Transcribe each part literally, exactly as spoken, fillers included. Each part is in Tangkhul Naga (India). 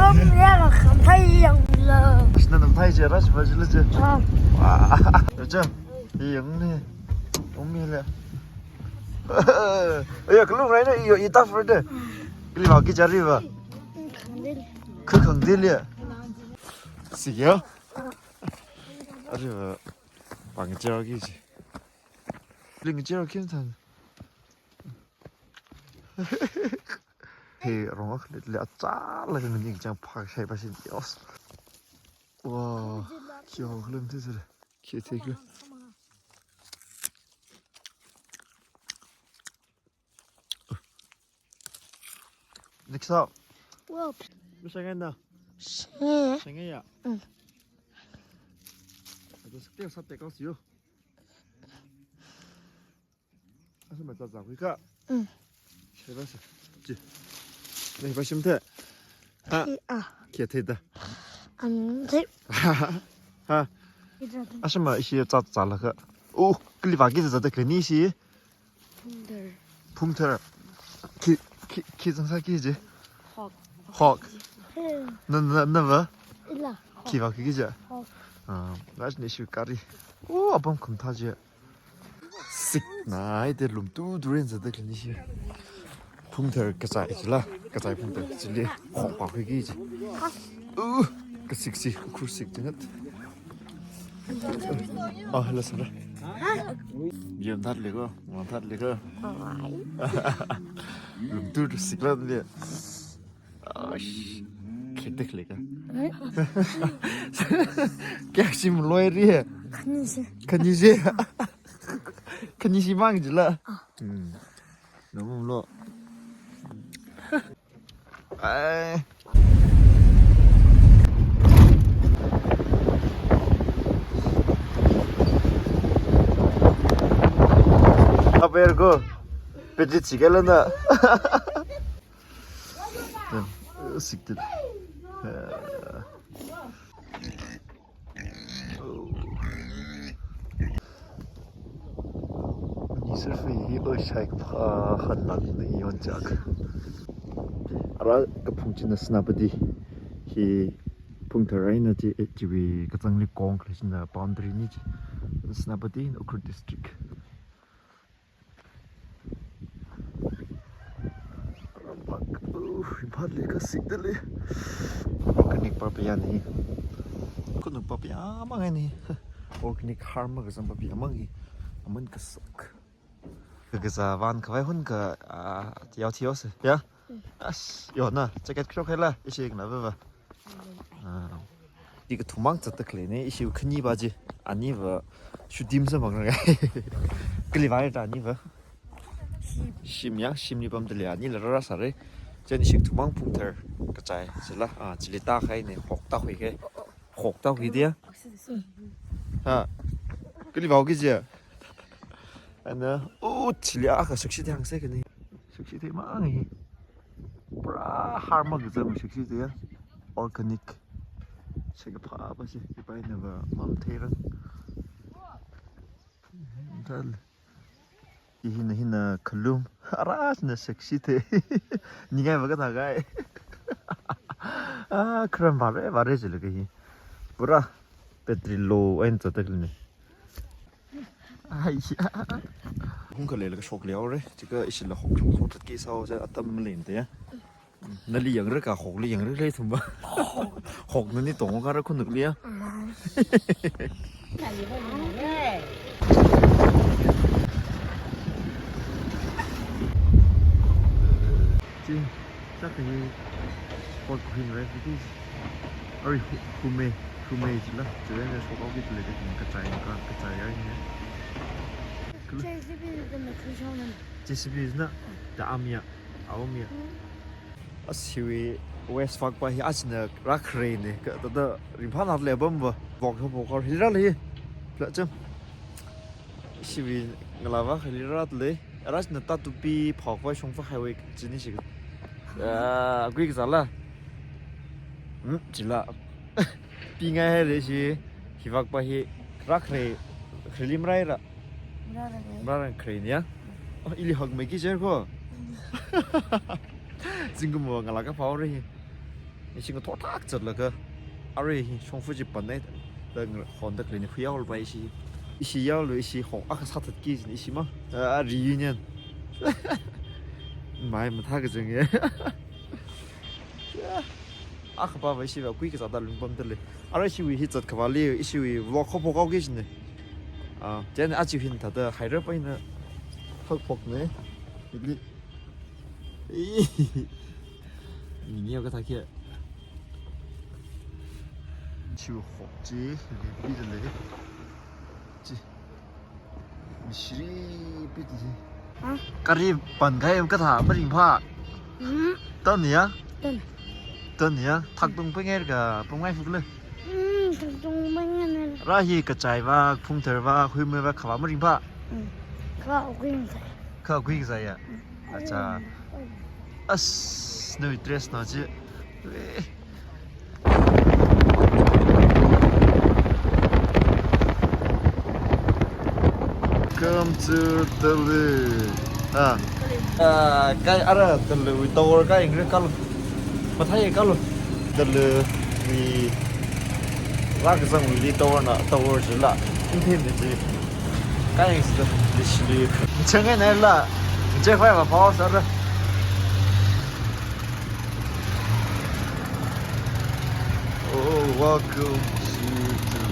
Ram ya la kham thai yang la. Shina nam thai je, ras ba jila je. Ah. Wa. Raja. Hi yang ni. Umi le. Aya, kalung rai na, iyo, itaf rede. Kali ba ki jari ba. Khang dil. Khu khang dil ya. Sik ya. Ari ba. Bang jao ki ji. Ling jao kin tan. He, rong ak le, le, acha la kan ni jang phak shai ba sin, yos. Wow, kyo, klem te sir. Kyo te kyo. Next up. Wow. Bisa kan dah? Sure. Sengaya. Mm. Ada sekitar satu kau siu. Asa mai tsatsa khuika. Mm. Sheba sa. Ji. Nei ba shim the. Ha. Ki a. Kia the da. Am the. Ha. Ida the. Asa mai ishi tsatsa la ka. Oh, kali ba ki tsatsa the kani shi. Phungthar. Phungthar. Ki, ki, ki zangsa ki ji. Hawk. Hawk. Hmm. Na, na, na ba? Ila. Ki ba ki ji. Hawk. Ah, raj ni shi kari. Oh, apam khum tha ji. Sik na, ai te lum tu tu ren za da kani shi. Phungthar kachai chila, kachai phungthar chili, khok pa khui ki chi. Uh, kasik si, khur sik chingat. Ah, hello, sir. Yam that le ko, wan that le ko. Lum tu tu sik la le. Ash, khetek leka. Kya shim loi ri hai? Khani shi. Khani shi. Khani shi mang jila. Hmm. Nom lo. Ai. Apa ya ko? Pejit sikala na. Siktil. Ni sirfi hi oi shai kapha hannak ni yon jak. Ara kaphung china Senapati hi phungthar eina chi, eh, chiwui kachangli kong khala china boundary ni chi. Senapati in Ukhrul district. Rampak, uh, Imphal li kasik dali. Organic papiya ni. Kunu papiya mang ni. Organic harm kazang papiya mang ni. Aman kasak. Kagaza van kavai hun ka, ah, yau thiyo se. Ya? As, yo na, jacket kro khaila, ishi na ba ba. Ah. Di kathumang zatda khalei ne, ishi khani ba ji, ani ba, shudim sa mang rai. Kali ba ta ani ba. Shim ya, shim ni pam tali ani la rara sare. Chen ishi kathumang phungthar kachai, sila, ah, chili ta khai ne, hok ta hui khai. Hok ta hui dia. Ha. Kali ba ki ji. Ana, oh, chili a ka sakshi thang se kani. Sakshi thei mang hi. Pura harm kazang sakshi thei ya. Organic. Seka pha ba si, ipai na ba mam thei rang. Tal. Ihina hina khalum. Aras na sakshi thei. Ningai ba ka ta gai. Ah, kram bare, bare jile ka hi. Pura battery low ain tsa tak ne. Aiya. Hung khalei la kashok liao re. Chika ishi la hok hok hok ki sao ja atam len te ya. Nali yang re ka hok li yang re le thum ba. Hok nani tong ka ra khunuk li ya. Chi, sa ka hi pot kuhin re ki. Ari hu-, hume, hume jila. Jila ne sok au ki jila ka kachai ka, kachai ai ne. J C B is the machine. J C B is na, the army ya, army ya. As hiwi West Fak pa hi as na rak re ne, ka ta ta rim pha na le bam ba. Bok ho bok ho hi ra le. Pla cham. Hiwi ngala ba hi ra le. Ras na ta tu pi phok pa shong pa highway chini shi. Ah, gui ka la. Hmm, jila. Pi ngai hai le shi, hi vak pa hi, rak re, re lim rai ra. Mra ra ngai. Mra ra kre ni ya? Oh, ili hak mai ki jer ko? Zingkum wa ngala ka pao re hi. Ishi ngathor thak zatlaga, arui hi shongfa chi panai da ngar-, honda khalei ni khuiyaolu pai ishi. Ishi yaolu ishi hok akha sāthatki jin ishi ma. Ah, reunion. Mai mathā kachang e. Akhava ishiva kui kazāda lungpamda lei. Arui ishiwui hi zat khavāli, ishiwui vlog khophok haoki jin e. Ah, chieina aja hin thāda haira paina phokphok ne. Ili. Ni ni ka thāki. Chiu hok chi, li pi da lei. Chi. Mishri pi ti. Ha? Kari pan kai kathā maringpha. Hmm. Tan ya? Tan. Tan ya? Thaktung pengai ka, pengai fuk le. Hmm, thaktung pengai ne. Ra hi kachai va, phungthar va, huimei va, khavā maringpha. Hmm. Kha kui kazai. Kha kui kazai ya? Hmm. Acha. As, nawui dress na chi. Welcome to Talu. Ah. Ah, kai ara Taluwui tower kai ngre kalu. Mathai kalu. Taluwui rākazangwuili tower na, tower jila. Inthin ni ji. Kai sida, lishli. Changai nai la. Chekhoi va power sāra. Oh, welcome to Talu.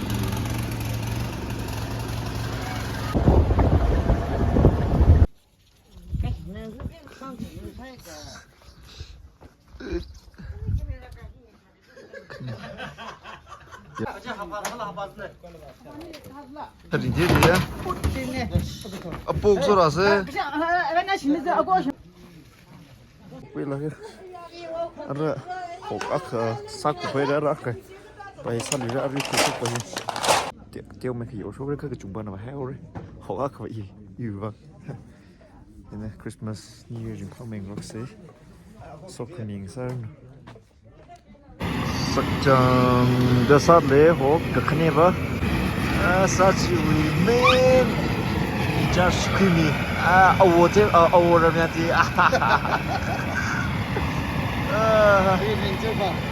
Tadi dia dia. Apuk sura se. Wei lagi. Ara hok akha sākhuiphai ra, ara akha pai sāli ra, ari khu khu pai. Teo, teo mai khi yo shokre kha kachungpa na ba hai ore. Hok akha i, i ba. Ina Christmas, New Year jing khomeng rok se. Sok khaming sar no. Sakchangda sāle hok kakhane ba. Ah, sāchiwui main in charge khuimi. Ah, awo te, ah, awo ramya te. Ah.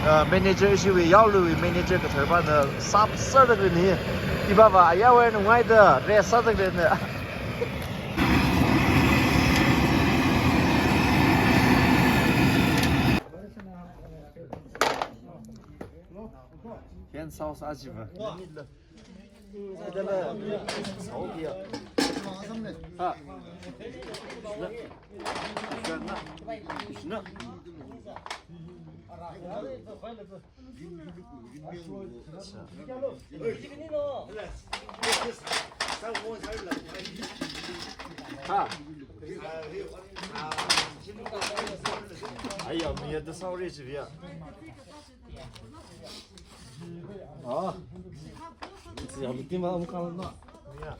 Ah, manager ishiwui yaoluiwui manager kathar pāna sāp sāda khalei ni. Iva va ayā wui nungai da rest sāda khalei ni. Hand sauce ajiva. Ha. Ha. Aiya, mi ya da sauri ji biya. Ah. It's a victim of Mukal, no? Yeah.